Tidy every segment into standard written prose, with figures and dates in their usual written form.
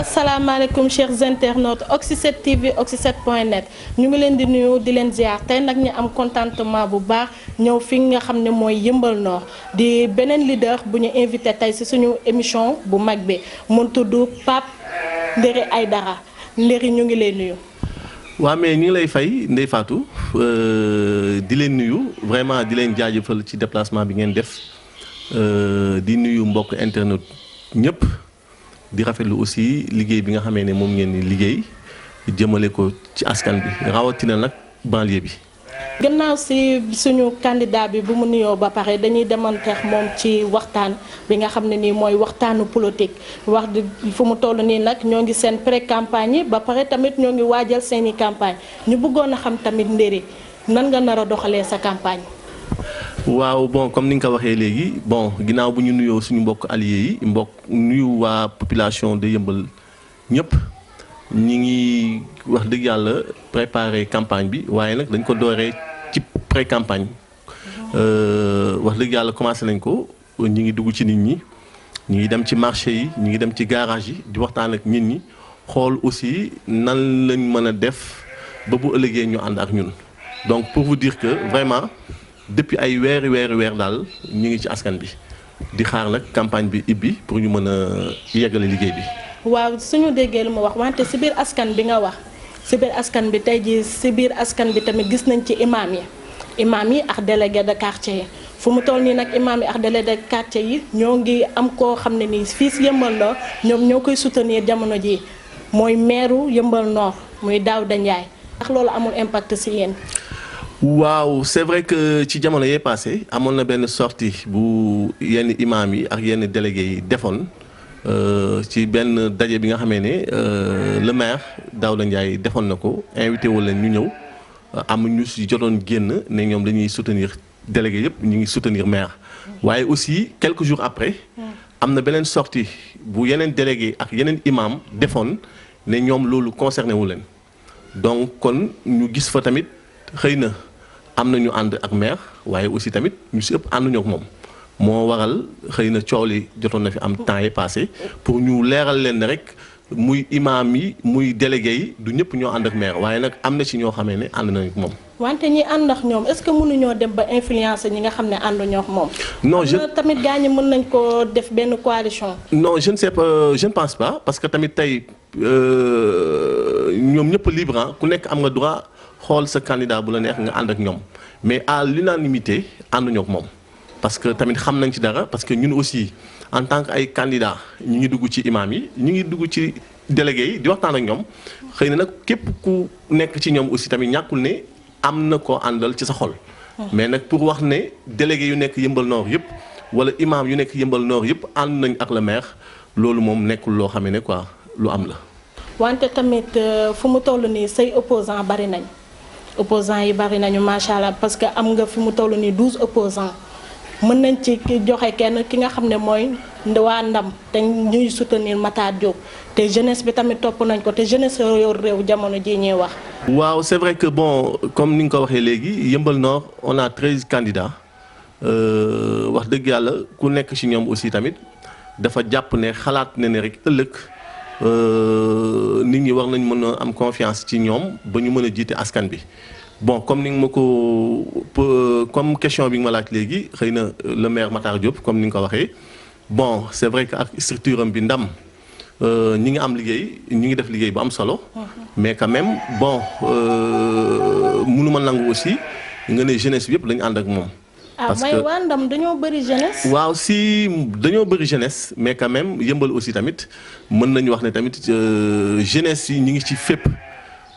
asalaamaaleykum chers internautes Oxy7 TV Oxy7.net ñu ngi leen di nuyu di leen ziar tey nag ñu am contentement bu baax ñëw fi nga xam ne mooy Yeumbeul Nord di beneen leader bu ñu invité tey ci suñu émission bu mag bi mu tudd Pape Ndéri Aïdara Ndéri ñu ngi leen nuyu. waaw mais ñu ngi lay fay Ndeye Fatou di leen nuyu vraiment di leen jaajëfal ci déplacement bi ngeen def di nuyu mbokk internet ñëpp. di rafetlu aussi liggéey bi nga xamee ne moom ngeen di liggéey jëmale ko ci askan bi rawatina nag banlieue bi. gannaaw si suñu candidat bi bu mu nuyoo ba pare dañuy demanteex moom ci waxtaan bi nga xam ne nii mooy waxtaanu politique wax di fu mu toll nii nag ñoo ngi seen pré campagne yi ba pare tamit ñoo ngi waajal seeni campagne ñu bëggoon a xam tamit Ndéri nan nga nar a doxalee sa campagne. waaw bon comme ni nga ko waxee léegi bon ginnaaw bu ñu nuyoo suñu mbokk alliés yi nuyu waa population de Yeumbeul ñëpp ñi ngi wax dëgg yàlla préparer campagne bi waaye nag dañ ko dooree ci pré campagne wax dëgg yàlla commencé nañ ko ñi ngi dugg ci nit ñi ñi ngi dem ci marché yi ñi ngi dem ci garage yi di waxtaan ak nit ñi xool aussi nan lañ mën a def ba bu ëllëgee ñu ànd ak ñun donc pour vous dire que vraiment depuis ay weer daal ñu ngi ci askan bi di xaar nag campagne bi ibbi pour ñu mën a yeggale liggéey bi. waaw suñu déggee lu ma wax wante si biir askan bi nga wax si biir askan bi tey jii si biir askan bi tamit gis nañ ci imam yi ak délégué de quartier yi fu mu toll nii nag imam yi ak délégué de quartier yi ñoo ngi am koo xam ne nii fii si Yeumbeul Nord ñoom ñoo koy soutenir jamono ji mooy maire Yeumbeul Nord muy Daouda Ndiaye ndax loolu amul impact si yéen. waaw c'est vrai que ci jamono yee passé amoon na benn sortie bu yenn imam yi ak yenn délégués yi defoon ci benn daje bi nga xamee ne le maire Daouda Ndiaye defoon na ko invité wu leen ñu ñëw am ñu si jotoon génn ne ñoom dañuy soutenir délégué yëpp ñu ngi soutenir maire waaye aussi quelques jours après am na beneen sortie bu yeneen délégué ak yeneen imam defoon ne ñoom loolu concerné wu leen donc kon ñu gis fa tamit xëy na am na ñu ànd ak maire waaye aussi tamit ñu si ëpp ànduñoo ak moom moo waral xëy na coow li jotoon na fi am temps yi passé pour ñu leeral leen ne rek muy imam yi muy délégué yi du ñëpp ñoo ànd ak maire waaye nag am na ci ñoo xamee ne ànd nañu ak moom. wante ñi ànd ak ñoom est-ce que mënuñoo dem ba influencer ñi nga xam ne ànduñoo ak moom. non je tamit gars ñi mën nañ ko def benn coalition. non je ne sais pas je ne pense pas parce que tamit tey ñoom ñëpp libre ku nekk am nga droit. xool sa candidat bu la neex nga ànd ak ñoom mais à l'unanimité ànduñoo ak moom parce que tamit xam nañ ci dara parce que ñun aussi en tant que ay candidats ñu ngi dugg ci imam yi ñu ngi dugg ci délégués yi di waxtaan ak ñoom xëy na nag képp ku nekk ci ñoom aussi tamit ñàkkul ne am na koo àndal ci sa xol. mais nag pour wax ne délégués yu nekk Yeumbeul Nord yëpp wala imam yu nekk Yeumbeul Nord yëpp ànd nañ ak le maire loolu moom nekkul loo xam ne quoi lu am la. wante tamit fu mu toll nii say opposants bari nañ. opposants yi bari nañu macha allah parce que am nga fi mu toll nii 12 opposants mën nañ ci joxe kenn ki nga xam ne mooy waa Ndam te ñuy soutenir Matar Diop te jeunesse bi tamit topp nañ ko te jeunesse yor réew jamono ji ñuy wax. waaw c'est vrai que bon comme ni nga ko waxee léegi Yeumbeul Nord on a 13 candidats wax dëgg yàlla ku nekk ci ñoom aussi tamit dafa jàpp ne xalaat na ne rek ëllëg nit ñi war nañ mën a am confiance ci ñoom ba ñu mën a jiite askan bi bon comme ni nga ma ko comme question bi nga ma laaj léegi xëy na le maire Matar Diop comme ni nga ko waxee bon c'est vrai que ak structure am bi Ndam ñi ngi am liggéey ñi ngi def liggéey bu am solo mais quand même bon mënuma nangu aussi nga ne jeunesse bi yëpp dañu ànd ak moom. parce que waa Ndam dañoo bëri jeunesse. waaw si dañoo bëri jeunesse mais quand même Yeumbeul aussi tamit mën nañu wax ne tamit jeunesse yi ñu ngi ci fépp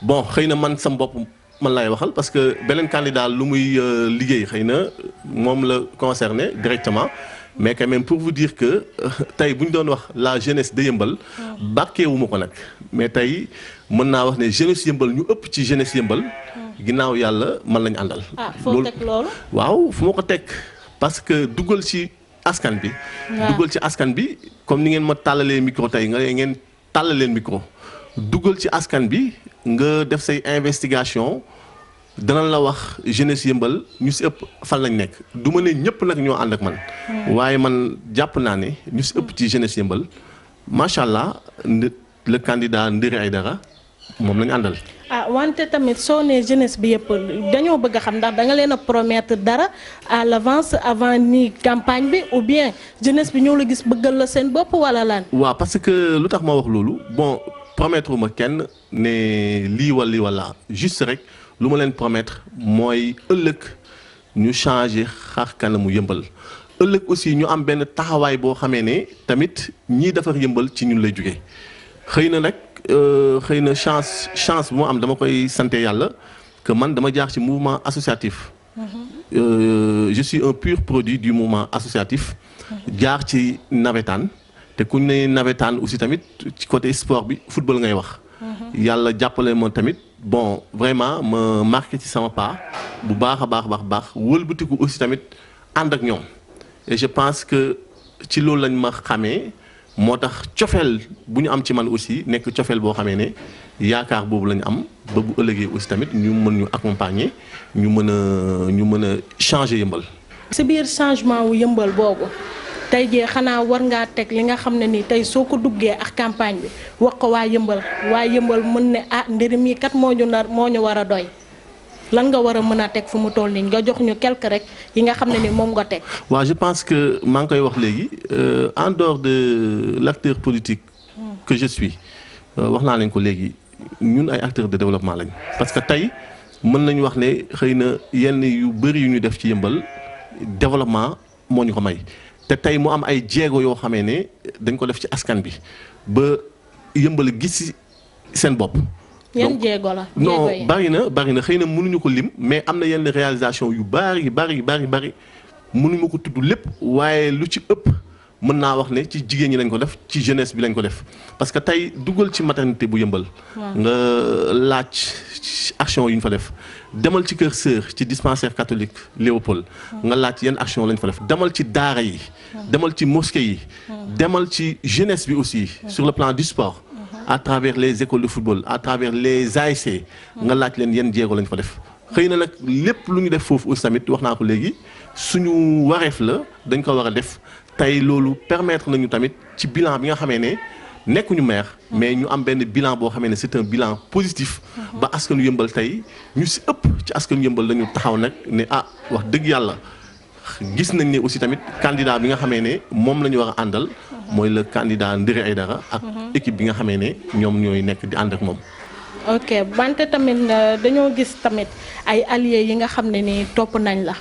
bon xëy na man sam bopp man laay waxal parce que beneen candidat lu muy liggéey xëy na moom la concerné directement mais quand même pour vous dire que tey bu ñu doon wax la jeunesse de Yeumbeul bàkkeewuma ko nag mais tey mën naa wax ne jeunesse Yeumbeul ñu ëpp ci jeunesse Yeumbeul ginnaaw yàlla man lañu àndal. foo teg loolu. waaw fu ma ko teg parce que dugal ci askan bi. dugal ci askan bi comme ni ngeen ma tàllalee micro tey nga ngeen tàllaleen micro dugal ci askan bi nga def say investigation dana la wax jeunesse Yeumbeul ñu si ëpp fan lañ nekk du ma ne ñëpp nag ñoo ànd ak man. waaye man jàpp naa ne ñu si ëpp ci jeunesse Yeumbeul macha allah le candidat Ndéri Aïdara moom lañu àndal. ah wante tamit soo nee jeunesse bi yëpp dañoo bëgg a xam ndax da nga leen a promettre dara à l'avance avant ni campagne bi ou bien jeunesse bi ñoo la gis bëggal la seen bopp wala lan. waaw parce que lu tax ma wax loolu bon promettre ma kenn ne lii wala juste rek lu ma leen promettre mooy ëllëg ñu changer xar kanamu Yeumbeul ëllëg aussi ñu am benn taxawaay boo xamee ne tamit ñii defar Yeumbeul ci ñun lay jógee xëy na nag xëy na chance bu ma am dama koy sante yàlla que man dama jaar ci mouvement associatif. Je suis un pur produit du mouvement associatif. jaar ci nawetaan te ku ñu ne nawetaan aussi tamit ci côté sport bi football ngay wax. yàlla jàppale ma tamit bon vraiment ma marqué ci sama pas bu baax a baax wëlbatiku aussi tamit ànd ak ñoom et je pense que ci loolu lañ ma xamee moo tax cofeel bu ñu am ci man aussi nekk cofeel boo xamee ne yaakaar boobu la ñu am ba bu ëllëgee aussi tamit ñu mën ñu accompagner ñu mën a changer Yeumbeul. ci biir changement wu Yeumbeul boobu tey jii xanaa war ngaa teg li nga xam ne nii tey soo ko duggee ak campagne bi wax ko waa Yeumbeul mën ne ah Ndéri mii kat moo ñu war a doy lan nga war a mën a teg fu mu toll nii nga jox ñu quelque rek yi nga xam ne ni moom nga teg. waaw je pense que maa ngi koy wax léegi en dehors de l'acteur politique que je suis wax naa leen ko léegi ñun ay acteurs de développement lañ parce que tey mën nañu wax ne xëy na yenn yu bëri yu ñu def ci Yeumbeul développement moo ñu ko may te tey mu am ay jéego yoo xamee ne dañ ko def ci askan bi ba Yeumbeul gis seen bopp. yan jéego la non bari na xëy na mënuñu ko lim mais am na yenn réalisation yu bari mënuñu ko tudd lépp waaye lu ci ëpp mën naa wax ne ci jigéen ñi lañ ko def ci jeunesse bi lañ ko def parce que tey dugal ci maternité bu Yeumbeul nga laaj action yu ñu fa def demal ci Kër Sœur ci dispensaire catholique Léopold nga laaj yan action lañ fa def demal ci daara yi demal ci mosquée yi demal ci jeunesse bi aussi sur le plan du sport à travers les écoles de football à travers les ASC nga laaj leen yan jéego lañ fa def xëy na nag lépp lu ñu def foofu aussi tamit wax naa ko léegi suñu wareef la dañ ko war a def tey loolu permettre nañu tamit ci bilan bi nga xamee ne nekkuñu maire mais ñu am benn bilan boo xamee ne c'est un bilan positif ba askanu Yeumbeul tey ñu si ëpp ci askanu Yeumbeul lañu taxaw nag ne ah wax dëgg yàlla gis nañ ne aussi tamit candidat bi nga xamee ne moom la ñu war a àndal mooy le candidat Ndéri Aïdara ak équipe bi nga xamee ne ñoom ñooy nekk di ànd ak moom. ok wante tamit dañoo gis tamit ay alliés yi nga xam ne ni topp nañ la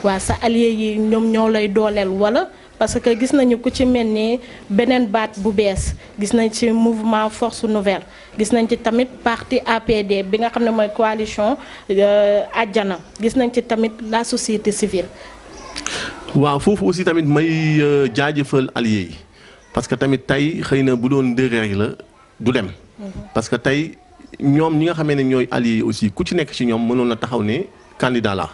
waa sa alliés yi ñoom ñoo lay dooleel wala parce que gis nañu ku ci mel ni beneen baat bu bees gis nañ ci mouvement force nouvelle gis nañ ci tamit parti APD bi nga xam ne mooy coalition Àjjana gis nañ ci tamit la société civile. waaw foofu aussi tamit may jaajëfal alliés yi parce que tamit tey xëy na bu doon ndëreer la du dem. parce que tey ñoom ñi nga xamee ne ñooy alliés yi aussi ku ci nekk ci ñoom mënoon na taxaw ne candidat la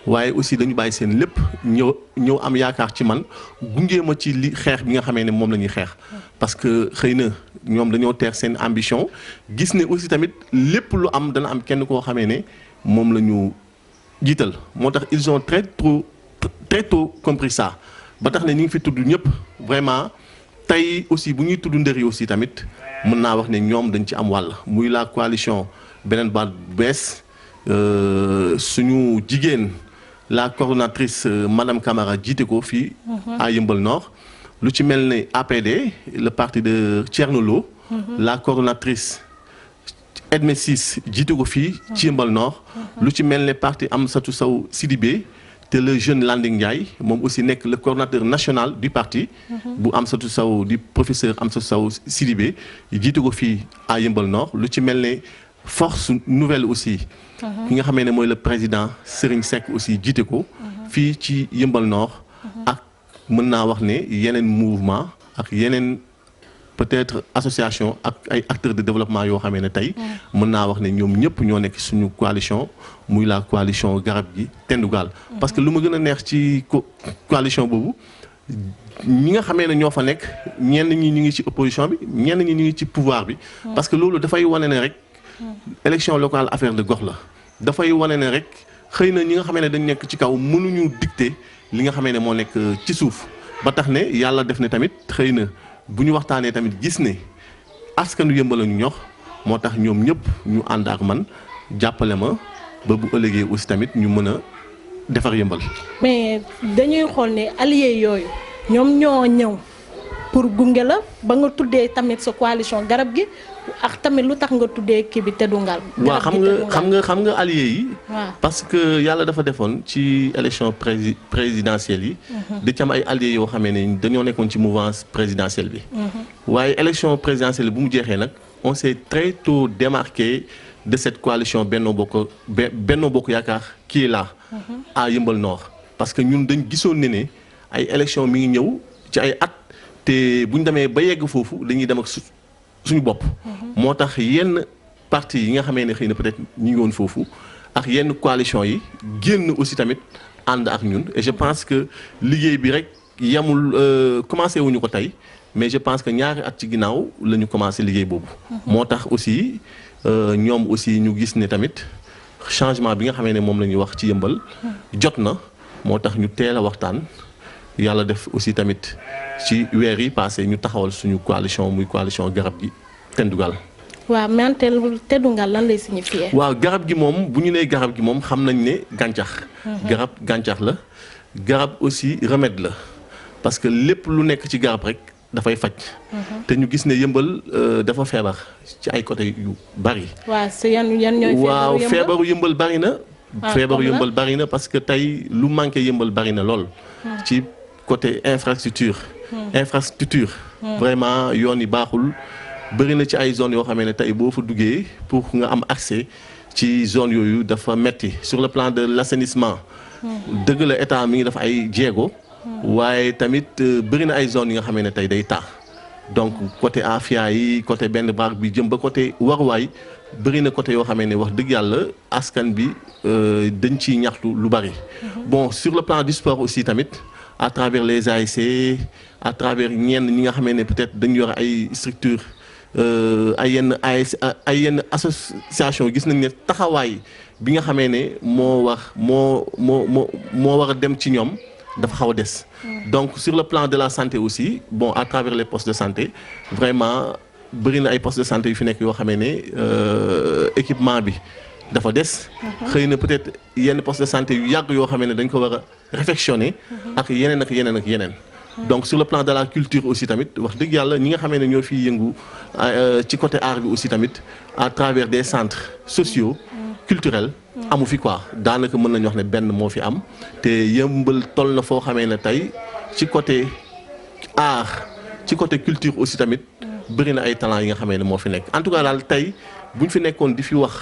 waaye aussi dañu bàyyi seen lépp ñëw am yaakaar ci man gunge ma ci li xeex bi nga xamee ne moom la ñuy xeex. parce que xëy na ñoom dañoo teer seen ambition gis ne aussi tamit lépp lu am dana am kenn koo xamee ne moom la ñu jiital moo tax ils ont très tôt compris ça ba tax ne ñu ngi fi tudd ñëpp vraiment tey aussi bu ñuy tudd Ndéri aussi tamit mën naa wax ne ñoom dañ ci am wàll muy la coalition beneen baat bu bees suñu jigéen la coordonnatrice madame Camara jiite ko fii à Yeumbeul Nord lu ci mel ne APD le parti de Thierno Lo la coordonnatrice Edmé Ciss jiite ko fii ci Yeumbeul Nord lu ci mel ne parti Amsatou Sow Sidibé te le jeune Landing Ndiaye moom aussi nekk le coordonnateur national du parti bu Amsatou Sow di professeur Amsatou Sow Sidibé jiite ko fii à Yeumbeul Nord lu ci mel ne force nouvelle aussi ki nga xamee ne mooy le président Serigne Seck aussi jiite ko fii ci Yeumbeul Nord ak mën naa wax ne yeneen mouvement ak yeneen peut-être association ak ay acteurs de développement yoo xamee ne tey mën naa wax ne ñoom ñëpp ñoo nekk suñu coalition muy la coalition garab gi Tendugal parce que lu ma gën a neex ci coalition boobu ñi nga xamee ne ñoo fa nekk ñenn ñi ñu ngi ci opposition bi ñenn ñi ñu ngi ci pouvoir bi parce que loolu dafay wane ne rek élection locale affaire de gox la dafay wane ne rek xëy na ñi nga xamee ne dañ nekk ci kaw mënuñu dicter li nga xamee ne moo nekk ci suuf ba tax ne yàlla def ne tamit xëy na bu ñu waxtaanee tamit gis ne askanu yëmbal la ñu ñox moo tax ñoom ñëpp ñu ànd ak man jàppale ma ba bu ëllëgee aussi tamit ñu mën a defar yëmbal. mais dañuy xool ne alliés yooyu ñoom ñoo ñëw pour gunge la ba nga tuddee tamit sa coalition garab gi ak tamit lu tax nga tuddee kii bi Teddu Ngal. waaw xam nga alliés yi. parce que yàlla dafa defoon ci élection présidentielle yi. di ci am ay alliés yoo xamee ne dañoo nekkoon ci mouvance présidentielle bi. waaye élection présidentielle bu mu jeexee nag on s'est très tôt démarqué de cette coalition Benno Bokk Yaakaar qui est là. à Yeumbeul Nord parce que ñun dañ gisoon ne ay élection mi ngi ñëw ci ay at te bu ñu demee ba yegg foofu dañuy dem ak suñu bopp. moo tax yenn parti yi nga xamee ne xëy na peut-être ñu ngi woon foofu ak yenn coalition yi génn aussi tamit ànd ak ñun et je pense que liggéey bi rek yamul commencé wuñu ko tey mais je pense que ñaari at ci ginnaaw la ñu commencé liggéey boobu. moo tax aussi ñoom aussi ñu gis ne tamit changement bi nga xamee ne moom la ñuy wax ci yëmbal jot na moo tax ñu teel a waxtaan yàlla def aussi tamit ci weer yi passé ñu taxawal suñu coalition muy coalition garab gi Teddu Ngal. waaw man Teddu Ngal lan lay signifier. waaw garab gi moom bu ñu nee garab gi moom xam nañ ne gàncax. garab gàncax la garab aussi remède la parce que lépp lu nekk ci garab rek dafay faj. te ñu gis ne yëmbal dafa feebar ci ay côté yu bari. waaw si yan ñooy waaw feebaru yëmbal bari na. feebaru yëmbal bari na parce que tey lu manqué yëmbal bari na lool. ci côté infrastructure. vraiment yoon yi baaxul bëri na ci ay zones yoo xamee ne tey boo fa duggee pour nga am accès ci zone yooyu dafa metti sur le plan de l'assainissement. dëgg la état mi ngi def ay jéego. waaye tamit bëri na ay zones yi nga xamee ne tey day taa donc côté Afia yi côté benn braak bi jëm ba côté waruwaay bëri na côté yoo xamee ne wax dëgg yàlla askan bi dañ ciy ñaxtu lu bari. bon sur le plan du sport aussi tamit à travers les ASC à travers ñenn ñi nga xamee ne peut-être dañu yor ay structures ay yenn association gis nañ ne taxawaay bi nga xamee ne moo war a dem ci ñoom. dafa xaw a des donc sur le plan de la santé aussi bon à travers les postes de santé vraiment bëri na ay postes de santé yu fi nekk yoo xamee ne équipement bi dafa des. xëy na peut-être yenn postes de santé yu yàgg yoo xamee ne dañ ko war a réfectionner ak yeneen ak yeneen ak yeneen. donc sur le plan de la culture aussi tamit wax dëgg yàlla ñi nga xamee ne ñoo fiy yëngu ci côté art bi aussi tamit à travers des centres sociaux culturels. amu fi quoi daanaka mën nañu wax ne benn moo fi am te yëmbal toll na foo xamee ne tey ci côté art ci côté culture aussi tamit bëri na ay talent yi nga xamee ne moo fi nekk en tout cas daal tey bu ñu fi nekkoon di fi wax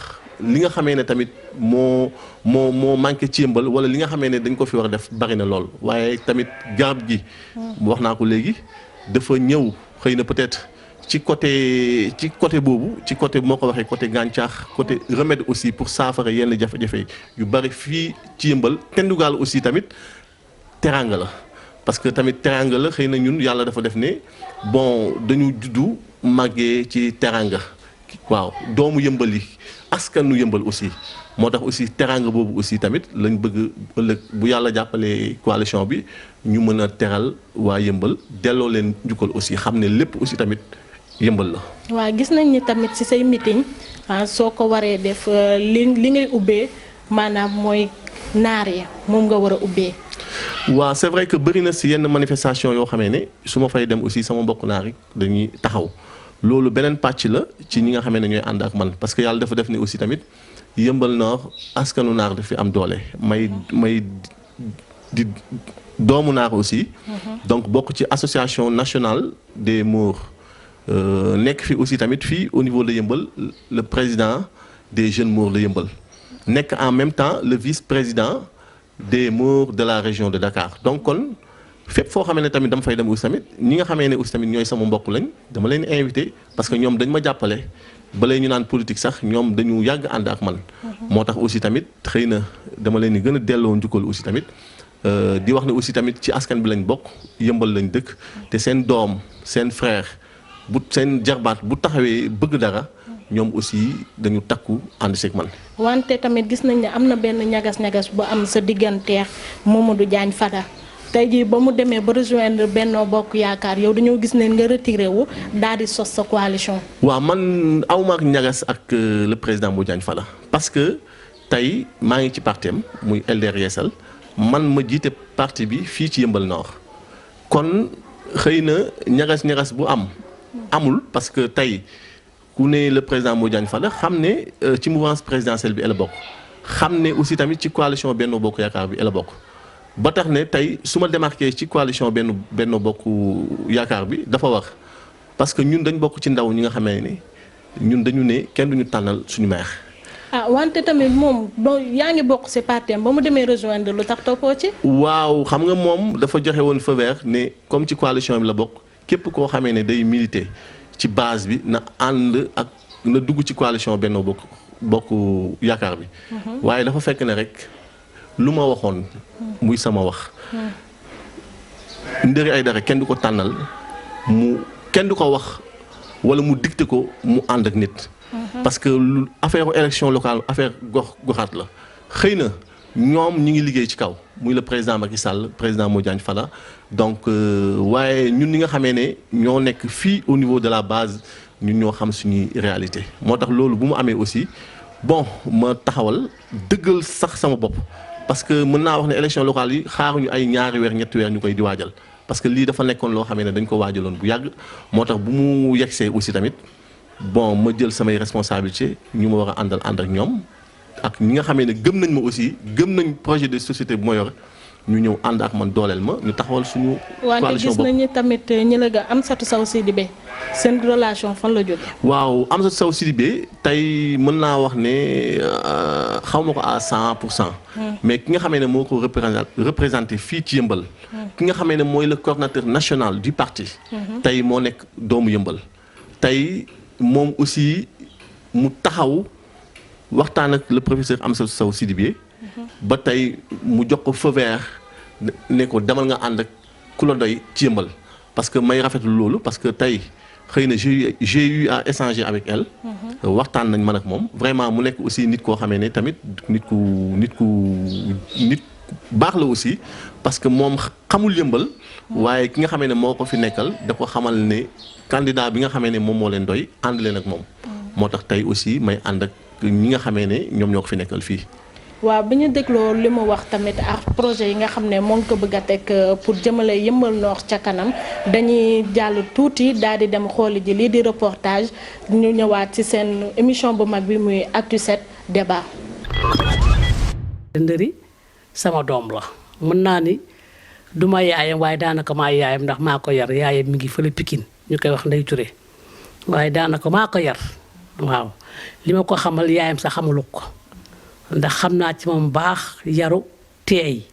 li nga xamee ne tamit moo manqué ci yëmbal wala li nga xamee ne dañ ko fi war a def bari na lool waaye tamit garab gi wax naa ko léegi dafa ñëw xëy na peut-être ci côté boobu ci côté moo ko waxee côté gàncax côté remède aussi pour saafara yenn jafe-jafe yu bari fii ci yëmbal Teddu Ngal aussi tamit teranga la parce que tamit teranga la xëy na ñun yàlla dafa def ne bon dañu juddu màggee ci teranga waaw doomu yëmbal yi askanu yëmbal aussi moo tax aussi teranga boobu aussi tamit lañ bëgg ëllëg bu yàlla jàppalee coalition bi ñu mën a teral waa yëmbal delloo leen njukkal aussi xam ne lépp aussi tamit yëmbal la. waaw gis nañ ni tamit ci say meeting soo ko waree def li ngay ubbee maanaam mooy naar yi moom nga war a ubbee. waaw c'est vrai que bëri na ci yenn manifestation yoo xamee ne su ma fay dem aussi sama mbokk naar yi dañuy taxaw loolu beneen pàcc la ci ñi nga xamee ne ñooy ànd ak man parce que yàlla dafa def ne aussi tamit yëmbal Nord askanu naar dafa am doole may di doomu naar aussi. donc bokk ci association nationale des Maures. nekk fi aussi tamit fii au niveau de Yeumbeul le président des jeunes Maures de Yeumbeul nekk en même temps le vice-président des Maures de la région de Dakar donc kon fépp foo xamee ne tamit dama fay dem aussi tamit ñi nga xamee ne aussi tamit ñooy sama mbokk lañ dama leen invité parce que ñoom dañ ma jàppale balay ñu naan politique sax ñoom dañu yàgg ànd ak man. moo tax aussi tamit xëy na dama leen di gën a delloo njukkal aussi tamit di wax ne aussi tamit ci askan bi lañ bokk Yeumbeul lañ dëkk te seen doom seen frère. bu seen jarbaat bu taxawee bëgg dara ñoom aussi dañu takku ànd seeg man. wante tamit gis nañ ne am na benn ñagas-ñagas bu am sa digganteex Mamadou Diagne Fada tey jii ba mu demee ba rejoindre Benno Bokk Yaakaar yow dañoo gis ne nga retiré wu daal di sos sa coalition. waaw man awma ak ñagas ak le président Mbodiane Fada parce que tey maa ngi ci partem muy LDR Yeesal man ma jiite parti bi fii ci Yeumbeul Nord kon xëy na ñagas bu amul parce que tey ku ne le président Mbodiane Fada xam ne ci mouvance présidentielle bi la bokk xam ne aussi tamit ci coalition Benno Bokk Yaakaar bi la bokk ba tax ne tey su ma démarqué ci coalition Benno Bokk Yaakaar bi dafa wax parce que ñun dañ bokk ci ndaw ñi nga xamee ni ñun dañu ne kenn duñu tànnal suñu maire. wante tamit moom yaa ngi bokk ci partem ba mu demee rejoindre lu tax toppoo ci. waaw xam nga moom dafa joxe woon feu vert ne comme ci coalition bi la bokk képp koo xamee ne day militer ci base bi na ànd ak na dugg ci coalition Benno Bokk Yaakaar bi. waaye dafa fekk ne rek lu ma waxoon. muy sama wax. Ndéri Aidara kenn du ko tànnal kenn du ko wax wala mu dicté ko mu ànd ak nit. parce que affaire élection locale affaire goxaat la xëy na ñoom ñi ngi liggéey ci kaw muy le président Macky Sall président Mbodiane Fada donc waaye ñun ñi nga xamee ne ñoo nekk fii au niveau de la base ñun ñoo xam suñuy réalité moo tax loolu bu mu amee aussi bon ma taxawal dëggal sax sama bopp parce que mën naa wax ne élection locale yi xaaruñu ay ñaari weer ñetti weer ñu koy di waajal parce que lii dafa nekkoon loo xamee ne dañ ko waajaloon bu yàgg moo tax bu mu yegsee aussi tamit bon ma jël samay responsabilité ñu ma war a ànd ak ñoom ak ñi nga xamee ne gëm nañ ma aussi gëm nañ projet de société bu ma yor ñu ñëw ànd ak man dooleel ma ñu taxawal suñu. wante coalition gis nañu tamit ñi la ga Amsatou Sow Sidibé seen relation fan la jóge. waaw Amsatou Sow Sidibé tey mën naa wax ne xaw ma ko à 100%. mais ki nga xamee ne moo ko représenté fii ci Yeumbeul. ki nga xamee ne mooy le coordinateur national du parti. tey moo nekk doomu Yeumbeul. tey moom aussi mu taxaw waxtaan ak le professeur Amsatou Sow Sidibé. ba tey mu jox ko feu vert ne ko demal nga ànd ak ku la doy ci Yeumbeul parce que may rafetlu loolu parce que tey xëy na j'ai eu à échanger avec elle. waxtaan nañ man ak moom vraiment mu nekk aussi nit koo xamee ne tamit nit baax la aussi parce que moom xamul Yeumbeul. waaye ki nga xamee ne moo ko fi nekkal da ko xamal ne candidat bi nga xamee ne moom moo leen doy ànd leen ak moom. moo tax tey aussi may ànd ak ñi nga xamee ne ñoom ñoo ko fi nekkal fii. waaw bi ñu dégloo li mu wax tamit ak projet yi nga xam ne moo ngi ko bëgg a teg pour jëmale Yeumbeul Nord ca kanam dañuy jàll tuuti daal di dem xooli ji lii di reportage ñu ñëwaat ci seen émission bu mag bi muy Actu 7 débat. Ndëri sama doom la mën naa ni du ma yaayam waaye daanaka maa yaayam ndax maa ko yar yaayam mi ngi fële Pikine ñu koy wax Ndey Touré waaye daanaka maa ko yar waaw li ma ko xamal yaayam sax xamalu ko. ndax xam naa ci moom baax yaru teey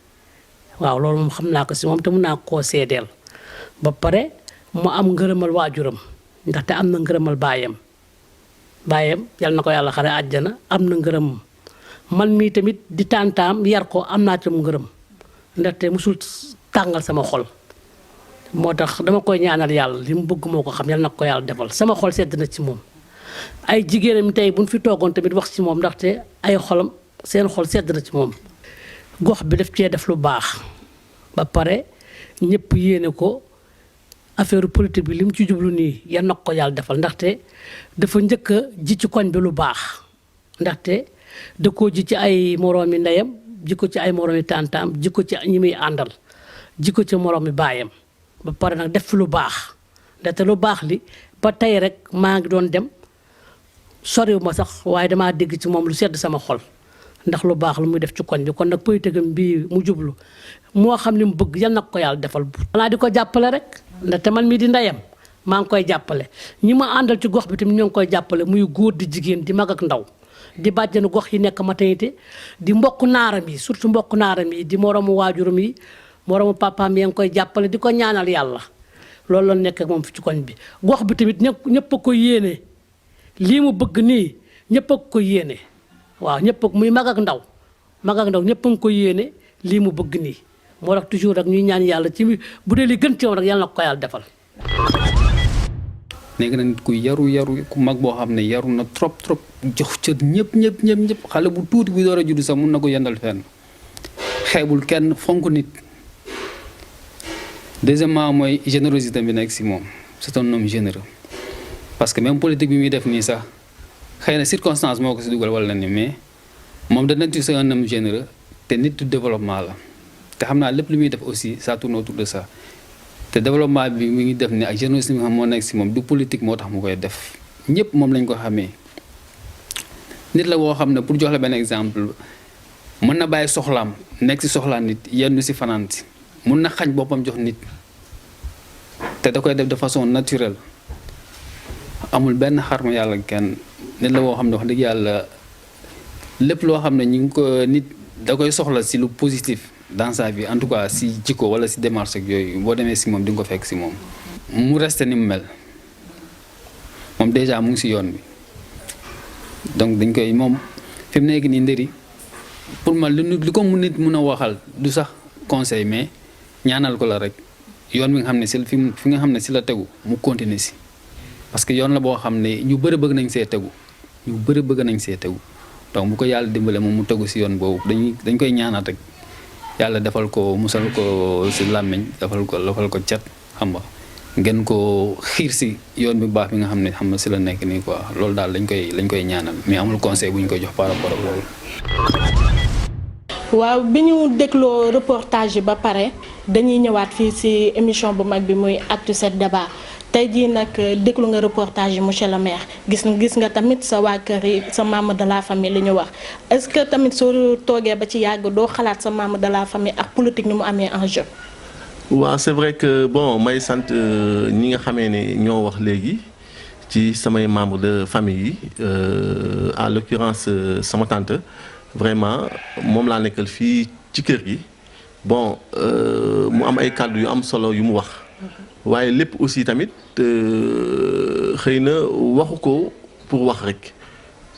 waaw loolu moom xam naa ko si moom te mun naa koo seedeel ba pare mu am ngërëmal waajuram ndaxte am na ngërëmal baayam yal na ko yàlla xare àjjana am na ngërëm man mii tamit di tàntaam yar ko am naa ci mu ngërëm ndaxte musul tàngal sama xol moo tax dama koy ñaanal yàlla li mu bëgg moo ko xam yal na ko yàlla defal sama xol sedd na ci moom ay jigéenam tey buñ fi toogoon tamit wax ci moom ndaxte ay xolam seen xol sedd na ci moom gox bi daf cee def lu baax ba pare ñëpp yéene ko affaire politique bi li mu ci jublu nii yan na ko yàlla defal ndaxte dafa njëkk a ji ci koñ bi lu baax ndaxte da koo ji ci ay moroomi ndeyam ji ko ci ay moroomi tàntaam ji ko ci ñi muy àndal ji ko ci moroomi baayam ba pare nag def fi lu baax ndaxte lu baax li ba tey rek maa ngi doon dem soriw ma sax waaye damaa dégg ci moom lu sedd sama xol ndax lu baax lu muy def ci koñ bi kon nag politique am bii mu jublu moo xam li mu bëgg yal na ko yàlla defal. xanaa di ko jàppale rek ndaxte man mii di ndeyam maa ngi koy jàppale ñi ma àndal ci gox bi tamit ñoo ngi koy jàppale muy góor di jigéen di mag ak ndaw di bàjjenu gox yi nekk maternité di mbokk naaram yi surtout mbokk naaram yi di moromu waajuram yi moromu papaam yaa ngi koy jàppale di ko ñaanal yàlla loolu la nekk ak moom fi ci koñ bi gox bi tamit ñëpp a ko yéene. lii mu bëgg nii ñëpp a ko yéene waaw ñëpp a muy mag ak ndaw ñëpp a ko yéene lii mu bëgg nii moo tax toujours rek ñuy ñaan yàlla ci bu dee li gën ci moom rek yàlla na ko yàlla defal. nekk na nit ku yaru ku mag boo xam ne yaru na trop jox cër ñëpp xale bu tuuti bu door a juddu sax mun na ko yendal fenn xeebul kenn fonk nit deuxièmement mooy générosité bi nekk si moom c'est un homme généreux parce que même politique bi muy def nii sax xëy na circonstance moo ko si dugal wala ni mais moom de nature c'est un homme généreux te nit du développement la te xam naa lépp lu muy def aussi ça tourne autour de ça te développement bi mi ngi def ni ak générosité bi nga xam moo nekk si moom du politique moo tax mu koy def ñëpp moom lañ ko xamee nit la boo xam ne pour jox la benn exemple mën na bàyyi soxlaam nekk si soxlaa nit yenn si fanaan si mun na xañ boppam jox nit te da koy def de façon naturelle amul benn xarma yàlla kenn nit la boo xam ne wax dëgg yàlla lépp loo xam ne ñu ngi ko nit da koy soxla si lu positif dans sa vie en tout cas si jikko wala si démarche ak yooyu boo demee si moom di nga ko fekk si moom mu resté ni mu mel moom déjà mu ngi si yoon bi donc dañ koy moom fi mu nekk nii ndëri pour man li ko mu nit mun a waxal du sax conseil mais ñaanal ko la rek yoon bi nga xam ne si fi nga xam ne si la tegu mu continuer si parce que yoon la boo xam ne ñu bëri bëgg nañ see tegu donc bu ko yàlla dimbale moom mu tegu si yoon boobu dañ koy ñaanal rek yàlla defal ko musal ko si làmmiñ defal ko cat xam nga ngeen ko xiir si yoon bi baax bi nga xam ne si la nekk nii quoi loolu daal lañ koy ñaanal mais amul conseil bu ñu koy jox par rapport ak loolu. waaw bi ñu dégloo reportage yi ba pare dañuy ñëwaat fii ci émission bu mag bi muy Actu 7 débat tey jii nag déglu nga reportage yi monsieur le maire gis nga tamit sa waa kër yi sa membre de la famille li ñu wax est-ce que tamit soo toogee ba ci yàgg doo xalaat sa membre de la famille ak politique ni mu amee enjeu. waaw c'est vrai que bon may sant ñi nga xamee ne ñoo wax léegi ci samay membre de famille yi à l'occurrence sama tante vraiment moom laa nekkal fii ci kër gi bon mu am ay kàddu yu am solo yu mu wax waaye lépp aussi tamit xëy na waxu ko pour wax rek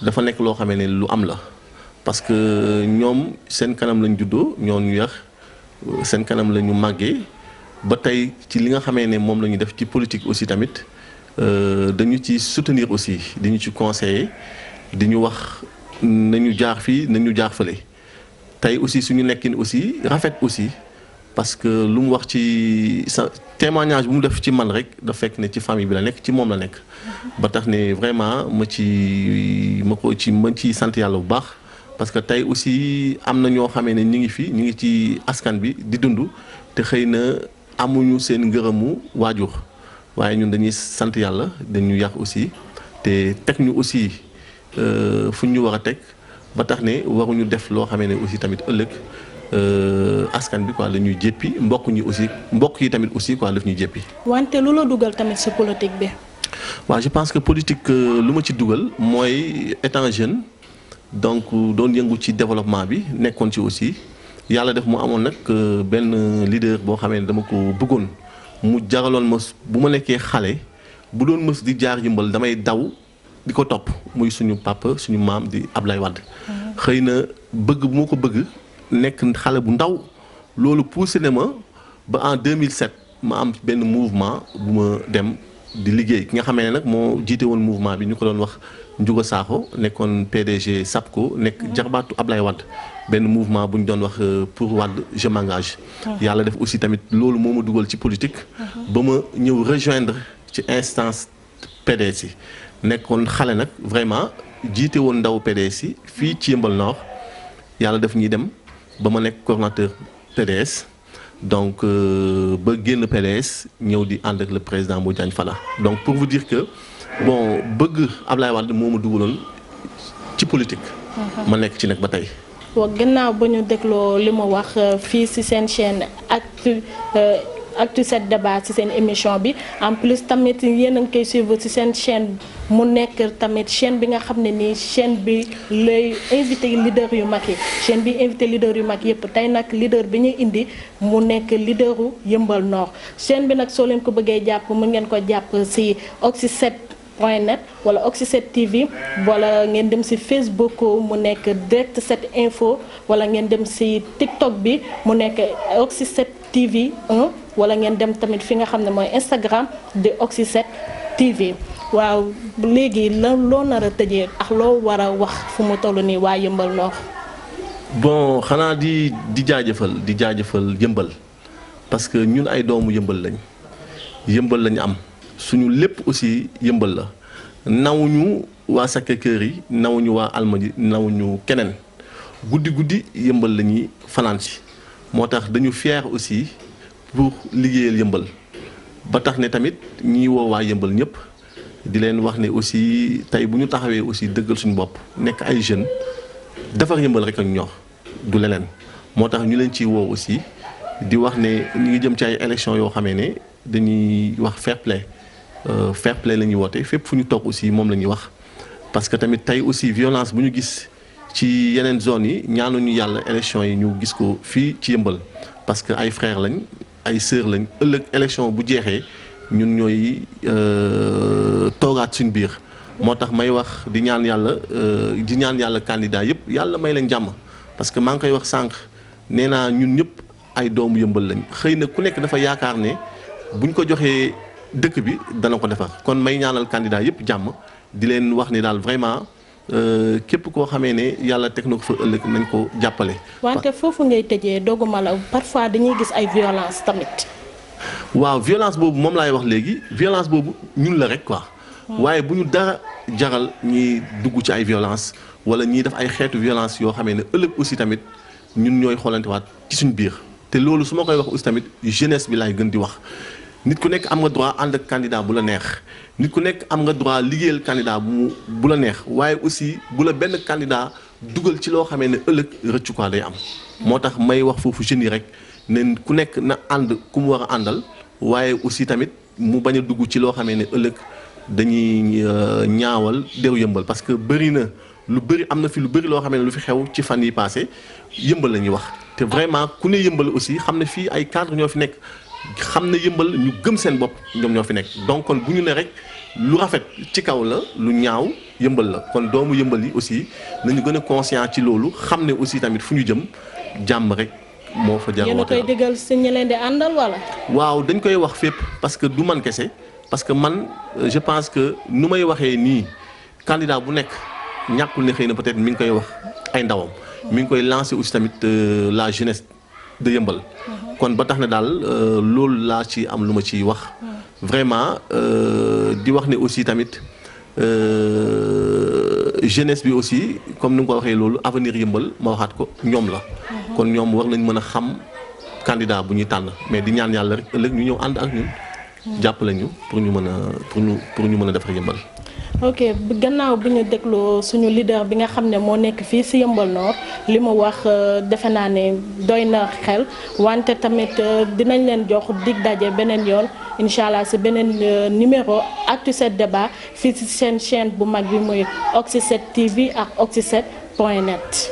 dafa nekk loo xamee ne lu am la parce que ñoom seen kanam lañ juddoo ñoo ñu yar seen kanam la ñu màggee ba tey ci li nga xamee ne moom la ñu def ci politique aussi tamit dañu ci soutenir aussi dañu ci conseiller di ñu wax nañu jaar fii nañu jaar fële tey aussi suñu nekkin aussi rafet aussi parce que lu mu wax ci sa témoignage bu mu def ci man rek da fekk ne ci famille bi la nekk ci moom la nekk ba tax ne vraiment ma ci sant yàlla bu baax parce que tey aussi am na ñoo xamee ne ñu ngi fi ñu ngi ci askan bi di dund te xëy na amuñu seen ngërëmu waajur waaye ñun dañuy sant yàlla dañu yar aussi te teg ñu aussi fu ñu war a teg ba tax ne waruñu def loo xamee ne aussi tamit ëllëg askan bi quoi la ñuy jéppi mbokk yi tamit aussi quoi daf ñuy jéppi. wante lu la dugal tamit ci politique bi. waaw je pense que politique lu ma ci dugal mooy étant jeune donc doon yëngu ci développement bi nekkoon ci aussi yàlla def mu amoon nag benn leader boo xamee ne dama ko bëggoon mu jaraloon ma bu ma nekkee xale bu doon mës di jaar Yeumbeul damay daw. di ko topp muy suñu papa suñu maam di Ablaye Wade xëy na bëgg bu ma ko bëgg nekk xale bu ndaw loolu poussé na ma ba en 2007 ma am benn mouvement bu ma dem di liggéey ki nga xamee ne nag moo jiite woon mouvement bi ñu ko doon wax Ndiouga Sakho nekkoon PDG SAPCO nekk jarbaatu Ablaye Wade benn mouvement bu ñu doon wax pour Wade je m'engage yàlla def aussi tamit loolu moo ma dugal ci politique ba ma ñëw rejoindre ci instance PDS yi nekkoon xale nag vraiment jiite woon ndaw PDS yi fii ci Yeumbeul Nord yàlla def ñuy dem ba ma nekk coordonnateur PDS donc ba génn PDS ñëw di ànd ak le président Mbodiane Fada donc pour vous dire que bon bëgg Ablaye Wade moo ma dugaloon ci politique. ma nekk ci nag ba tey. waaw gannaaw ba ñu dégloo li ma wax fii ci seen chaîne Actu 7 débat ci seen émission bi en plus tamit yéen a ngi koy suivre ci seen chaîne mu nekk tamit chaîne bi nga xam ne nii chaîne bi lay invité leader yu mag yi chaîne bi invité leader yu mag yëpp tey nag leader bi ñuy indi mu nekk leaderu Yeumbeul Nord chaîne bi nag soo leen ko bëggee jàpp mën ngeen ko jàpp ci Oxy7.net wala Oxy7 TV wala ngeen dem ci Facebook mu nekk direct 7 info wala ngeen dem ci TikTok bi mu nekk Oxy7 TV 1 wala ngeen dem tamit fi nga xam ne mooy Instagram de Oxy7 TV waaw léegi loo nar a tëjee ak loo war a wax fu mu toll nii waa Yeumbeul Nord. bon xanaa di jaajëfal Yeumbeul parce que ñun ay doomu yëmbal lañ am suñu lépp aussi yëmbal la nawuñu waa Sacré-Cœur yi nawuñu waa Almadies nawuñu keneen guddi yëmbal la ñuy fanaan si moo tax dañu fier aussi pour liggéeyal yëmbal ba tax ne tamit ñi woo waa yëmbal ñëpp di leen wax ne aussi tey bu ñu taxawee aussi dëggal suñu bopp nekk ay jeunes defar yëmbal rek ak ñor du leneen moo tax ñu leen ciy woo aussi di wax ne ñu ngi jëm ci ay élections yoo xamee ne dañuy wax fair play la ñuy woote fépp fu ñu toog aussi moom la ñuy wax parce que tamit tey aussi violence bu ñu gis ci yeneen zones yi ñaanuñu yàlla élections yi ñu gis ko fii ci yëmbal parce que ay frères lañ ay sœurs lañ ëllëg élection bu jeexee ñun ñooy toogaat suñ biir moo tax may wax di ñaan yàlla candidat yëpp yàlla may leen jàmm parce que maa ngi koy wax sànq nee naa ñun ñëpp ay doomu yëmbal lañ xëy na ku nekk dafa yaakaar ne buñ ko joxee dëkk bi dana ko defar kon may ñaanal candidat yëpp jàmm di leen wax ni daal vraiment képp koo xamee ne yàlla teg na ko fa ëllëg nañ ko jàppale. wante foofu ngay tëjee doguma la parfois dañuy gis ay violence tamit. waaw violence boobu moom laay wax léegi violence boobu ñun la rek quoi. waaye bu ñu dara jaral ñiy dugg ci ay violence wala ñiy def ay xeetu violence yoo xamee ne ëllëg aussi tamit ñun ñooy xoolantewaat ci suñ biir te loolu su ma koy wax aussi tamit jeunesse bi laay gën di wax. nit ku nekk am nga droit ànd ak candidat bu la neex nit ku nekk am nga droit liggéeyal candidat bu la neex waaye aussi bu la benn candidat dugal ci loo xamee ne ëllëg rëccu quoi day am. moo tax may wax foofu jeunes yi rek ne ku nekk na ànd ku mu war a àndal waaye aussi tamit mu bañ a dugg ci loo xamee ne ëllëg dañuy ñaawal deru yëmbal parce que bëri na lu bëri am na fi lu bëri loo xamee ne lu fi xew ci fan yi passé yëmbal la ñuy wax te vraiment ku ne yëmbal aussi xam ne fii ay cadre ñoo fi nekk. xam na yëmbal ñu gëm seen bopp ñoom ñoo fi nekk donc kon bu ñu ne rek lu rafet ci kaw la lu ñaaw yëmbal la kon doomu yëmbal yi aussi nañu gën a conscient ci loolu xam ne aussi tamit fu ñu jëm jàmm rek moo fa jar woote. yéen a koy déggal si ñi leen di àndal wala. waaw dañ koy wax fépp parce que du man kese parce que man je pense que nu may waxee nii candidat bu nekk ñàkkul ne xëy na peut-être mi ngi koy wax ay ndawam. mi ngi koy lancer aussi tamit la jeunesse de yëmbal. kon ba tax na daal loolu laa ci am lu ma ciy wax vraiment di wax ne aussi tamit jeunesse bi aussi comme ni nga ko waxee loolu avenir yëmbal ma waxaat ko ñoom la kon ñoom war nañ mën a xam candidat bu ñuy tànn mais di ñaan yàlla rek ëllëg ñu ñëw ànd ak ñun jàppale ñu pour ñu mën a defar yëmbal. ok gannaaw bi ñu dégloo suñu leader bi nga xam ne moo nekk fii si Yeumbeul Nord li mu wax defe naa ne doy na xel wante tamit dinañ leen jox dig daje beneen yoon incha allah si beneen numéro Actu 7 débat fii si seen chaîne bu mag bi muy Oxy 7 TV ak Oxy 7.net.